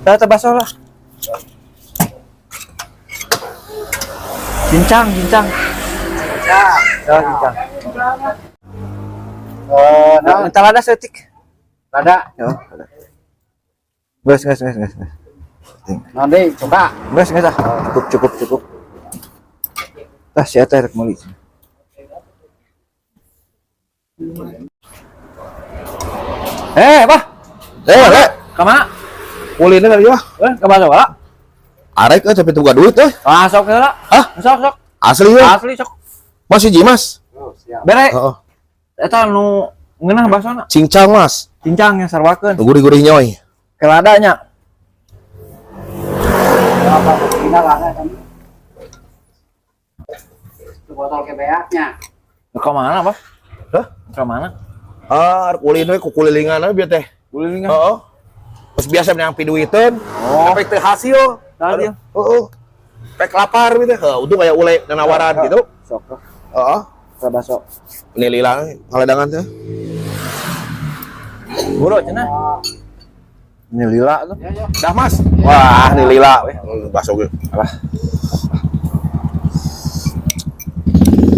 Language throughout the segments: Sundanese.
Tah, tah baso lah. Cincang, cincang. Ya. Ya, cincang. Eh, nah, Minta lada setik. lada. Ya. Geus, geus, geus, geus. Geus. Nanti coba. Geus, geus ah. Cukup, cukup, cukup. Tah, si eta rek meuli. Eh, bah. Eh, le, Ka mana? kulinnya tadi wah. Eh, ka mana wala? Arek euy tapi tunggu duit euy. Ah, sok heula. Hah? Sok, sok. Asli euy. Asli sok. Mas hiji, Mas. Oh, siap. Bere, Heeh. eta nu ngeunah basona. Cincang, Mas. Cincang yang sarwakeun. Nu gurih-gurih nyoy. Ke ladanya. Apa buktinya lah kan. Itu botol kebeaknya. Ke mana, Pak? Hah? Ke mana? Ah, arek ulin we ku kulilingan we bieu teh. Gulingan. Heeh. Terus biasa menang piduiteun. Oh. Efek teu hasil. Hasil. Heeh. Pek lapar gitu. Heuh, untung aya ule nanawaran gitu. Sok. Heeh. Ka baso. Ini lila ngaledangan teh. Buru cenah. Ini lila tuh. Ya, ya. Dah, Mas. Wah, ini lila weh. Baso ge. Alah.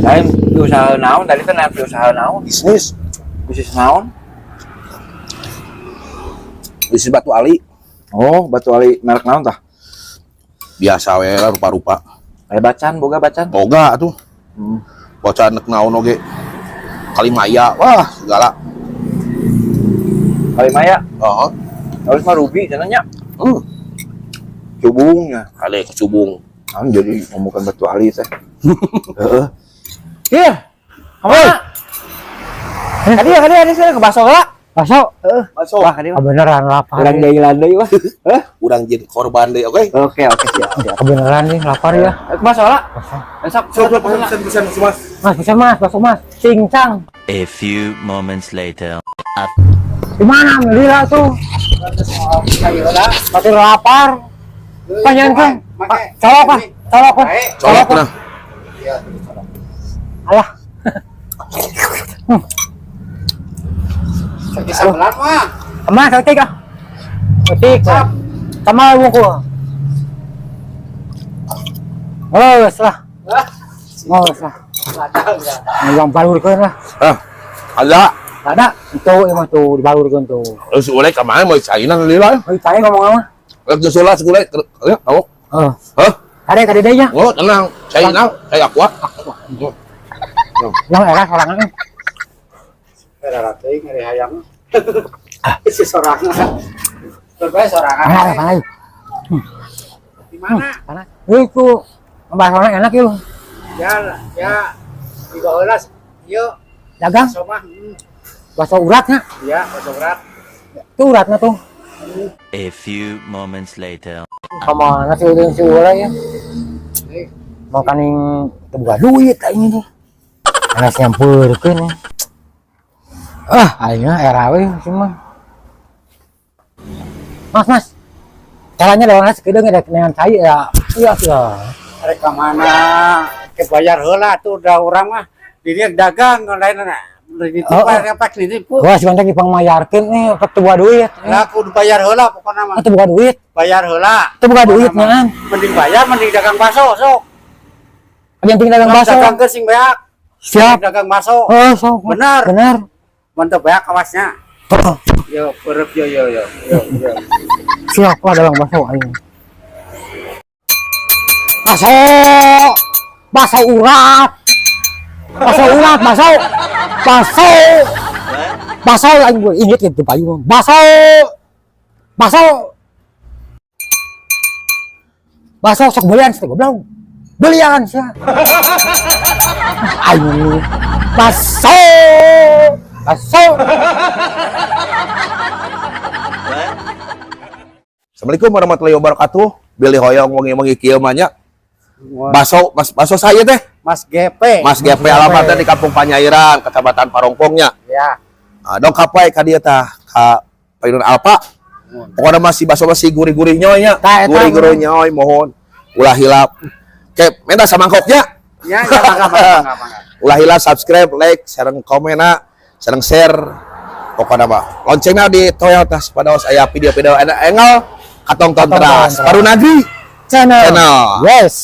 Lain usaha naon tadi teh nanti usaha naon? Bisnis. Bisnis naon? Bisnis batu ali. Oh, batu ali merek naon tah? Biasa we lah rupa-rupa. Aya bacan, boga bacan. Boga tuh. Bacan nek naon oge. Kalimaya, wah segala. Kalimaya. Heeh. Harus mah rugi cenah nya. Cubungnya. Kali kecubung. Naon jadi ngomongkan batu ali teh. Heeh. Iya. Kemana? Kadi ya, kadi kadi saya ke baso lah. Baso, Heeh. Baso. Wah, kadi mah. kebenaran lapar. Urang deui deui wah. Heh. Urang jadi korban deui, oke? Oke, oke, siap, siap. Kebenaran nih lapar ya. Ke baso lah. Sok, Sok, sok, pesan, pesan, Mas. Mas, bisa mas, baso mas. Cincang. A few moments later. Di mana lila tuh? Pasti lapar. Panjang kan? Colok ah, colok ah. Colok nah. Alah, Sakit sebelah mah. mas, otik ah. Otik. Sama bungku. Oh, lah. Oh, lah. Yang balurkeun lah. Ah. Ada. Ada. Itu emang tuh dibalurkeun tuh. Terus ule ka mana mau cainan lila? Oh, saya ngomong apa? Rek nyusul lah segule. Ya, tahu. Oh. Hah? Ada kade deui nya. Oh, tenang. Cainan, saya kuat. Yang era sorangan. Era teuing ngeri hayang. Si sorangan. Berbaya sorangan. Panas, panas. Di mana? Panas. Itu baksonya enak ya. Ya, ya. Di bawah Yuk, Dagang bakso mah. Bakso uratnya. Ya, bakso berat. Itu uratnya tuh. A few moments later. Sama nasi uduk si ule ya. Nih, Mau kaning terbuka duit aing ini. Anas nyampurkeun. Ah, aing mah era we sih mah. Mas, mas. Caranya lawan sekedeng ada dengan cai ya. Iya, iya. Rek ka mana? Ke bayar heula tuh udah urang mah. Di dia dagang lain di Oh, oh. bayar apa ditipu. Wah, si kontak dipangmayarkeun nih, terbuka duit. Lah kudu bayar heula pokokna mah. Terbuka duit. Bayar heula. Terbuka duit Pokokna mah. nyan. Mending bayar mending dagang bakso sok. Yang penting dagang bakso. Dagang ke sing beak. Siap. Dagang bakso. Oh, sok. Benar. Benar. Mantep beak kawasnya. Oh, Yo, perep yo yo yo. Yo yo. siap lah dagang bakso aing. Bakso. Bakso urat. Bakso urat, bakso. Bakso. Bakso aing gue inget gitu payu. Bakso. Bakso. Bakso sok belian sih goblok. Belian sih. Aing bakso. Bakso. Assalamualaikum warahmatullahi wabarakatuh. Billy hoyong wengi-wengi kieu mah nya. Baso, Mas, baso saya teh. Mas GP. Mas GP alamatnya di Kampung Panyairan, Kecamatan Parongpongnya. Ya. Ah, dong kapai ka dieu tah ka Payun Alpa. Pokoknya masih baso masih gurih-gurih nyoy nya. Tah, eta. Gurih-gurih nyoy mohon ulah hilap. Ke minta samangkoknya. Ya, ya, mangga, mangga, mangga, mangga. Ulah hilap subscribe, like, sareng komen, sareng share. Pokoknya mah loncengna di toel tah supados aya video-video enggal Katongton Katongton teras. teras. Parunagri Channel. Channel. Yes.